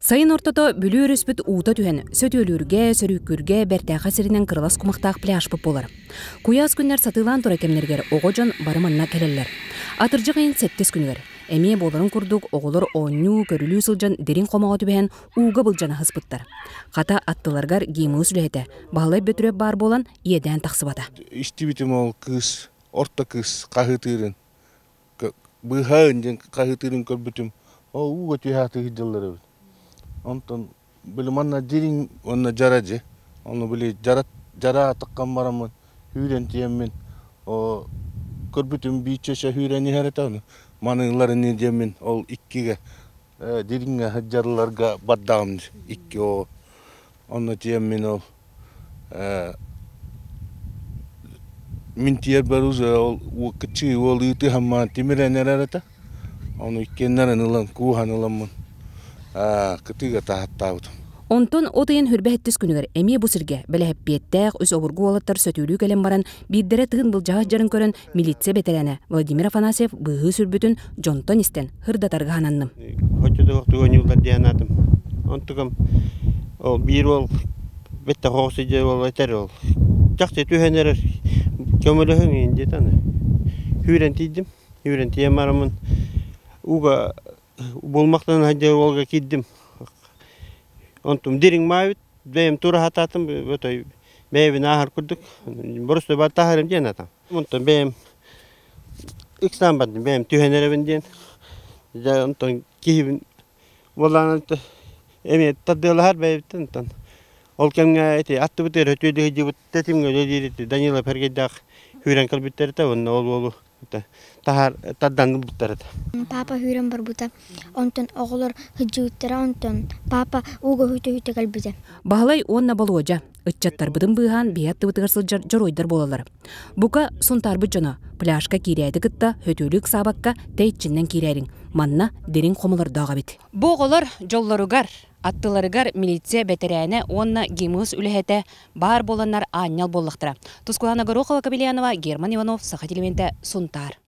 Сайын ортото Бүлүү өрүспүт уута түһэн, сөтүөлүүргэ, сөрүүккүүргэ бэртээхэй сиринэн кырылас кумахтаах пляжпыт буолар. Куйаас күннэр сатыылаан турар кэмнэригэр оҕо дьон бары манна кэлэллэр. Атырдьах ыйын сэттис күнүгэр, эмиэ буоларын курдук, оҕолор оонньуу, көрүлүү сылдьан дириҥ хомоҕо түбэһэн ууга былдьана сыспыттар. Хата, аттыларыгар ГИМУС үлэһитэ Баһылай Бөтүрүөп баар буолан, иэдээн тахсыбата. Истибитим ол кыыс, орто кыыс хаһыытыырын быыһаын диэн хаһыытыырын көрбүтүм, ол ууга түһээхтик сылдьаллар эбит. Онтон били манна дириҥ уонна дьара дьи. Ону били дьара дьара таххан бараммын үүрэн тиийэммин о көрбүтүм биирчэ үүрэн иһэр этэ ону маныыллар ини диэммин ол иккигэ дириҥҥэ сылдьалларга бардаҕым икки оо онно тиийэммин ол Мин тиэрбэр уже ол кыччыы уол ыытыһаммаан тимирэн эрэр этэ. Ону иккиэннэрин ылан кууһан ыламмын кытыыга таһаттаабытым. Онтон от ыйын хүрбэһэттис күнүгэр эмиэ бу сиргэ бэлэһэппиэттээх үс обургу уолаттар сөтүөлүү кэлэн баран биирдэрэ тыын былдьаһа сылдьарын көрөн милиция бэтэрээнэ Владимир Афанасьев быыһыы сүрбүтүн дьонтон истэн ырдатарга сананным. Оччотугар оонньууллар диэн аатым. Онтукам ол биир уол Бэтте хоҕус сидьэ ол этэр ол. Чахчы түһэн эрэр көмөлөһүҥ иин диэтэ аны. Үүрэн тиийдим. Үүрэн тиийэн бараммын ууга булмахтан сылдьар уолга киирдим. Онтум дириҥ маайбыт бэйэм тура сатаатым отой бэйэбин ааһар курдук боростуой баттааһарым диэн атам. Онтон бэйэм ыксаан бардым бэйэм түһэн эрэбин диэн. Дьэ онтон киһибин Буоллаҕына эмиэ тардыалаһар бэйэбиттэн оттон ол кэмҥэ ити аттыбытыгар өтүөдү сылдьыбыт тэтимҥэ үлэлиир ити Данилов Эргэйдээх үүрэн кэлбиттэр этэ уонна ол уолу таһаар тардан ылбыттар этэ. Папа үүрэн барбыта. Онтон оҕолор сылдьыбыттара онтон папа ууга үтэ-үтэ кэлбитэ. Баһылай уонна Болуодьа ыччаттарбытын быыһаан биһи аттыбытыгар сылдьар дьоруойдар буолаллар. Бука, Сунтаарбыт дьоно пляжка киирээти кытта хөтүөлүү ыксаабакка тэйиччиннэн киирээриҥ, манна дириҥ хомолордоох эбит. Бу оҕолор дьоллоругар, аттыларыгар милиция бэтэрээнэ уонна ГИМУС үлэһитэ баар буоланнар аанньал буоллахтара. Тускулаана Горохова-Кобельянова, Герман Иванов, Саха телевидениетэ, Сунтаар.